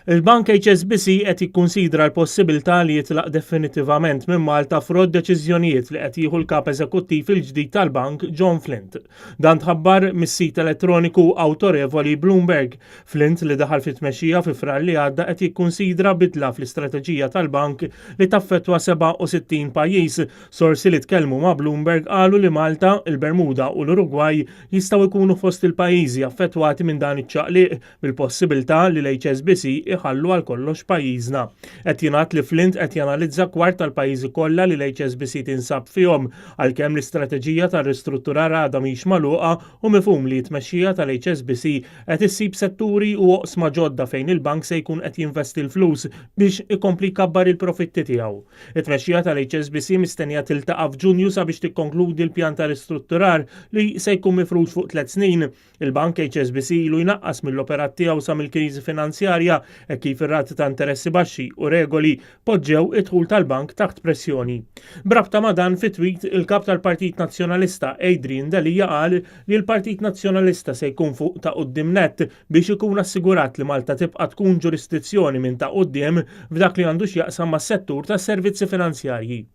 Il-Bank HSBC qed jikkunsidra l-possibilità li jitlaq definitivament minn Malta frott deċiżjonijiet li qed jieħu l-Kap Eżekuttiv il-ġdid tal-bank John Flint. Dan tħabbar mis-sit elettroniku awtorevoli Bloomberg. Flint li daħal fit-tmexxija fi Frar li għadda qed jikkunsidra bidla fl-istrateġija tal-bank li taffettwa 67 pajjiż. Sorsi li tkellmu ma' Bloomberg qalu li Malta, il-Bermuda u l-Urugwaj jistgħu jkunu fost il-pajjiżi affettwati minn dan iċ-ċaqliq bil-possibilità li l-HSBC iħallu għal kollox pajjiżna. Qed jingħad li Flint qed janalizza kwart tal-pajjiżi kollha li l-HSBC tinsab fihom, għalkemm l-istrateġija tar-ristrutturar għadha mhix magħluqa u mifhum li t-tmexxija tal-HSBC qed issib setturi u oqsma ġodda fejn il-bank se jkun qed jinvesti l-flus biex ikompli jkabbar il-profitti tiegħu. It-tmexxija tal-HSBC mistennija tiltaqa' f'Ġunju sabiex tikkonkludi l-pjan ta' ristrutturar li se jkun mifrux fuq tliet snin. Il-bank HSBC ilu jnaqqas mill-operat tiegħu sa mill-kriżi finanzjarja hekk kif ir-rati ta' interessi baxxi u regoli poġġew id-dħul tal-bank taħt pressjoni. B'rabta ma' dan fi tweet il-Kap tal-Partit Nazzjonalista Adrian Delia qal li l-Partit Nazzjonalista se jkun fuq ta' quddiem nett biex ikun assigurat li Malta tibqa' tkun ġurisdizzjoni minn ta' quddiem f'dak li għandu x'jaqsam mas-settur tas-servizzi finanzjarji.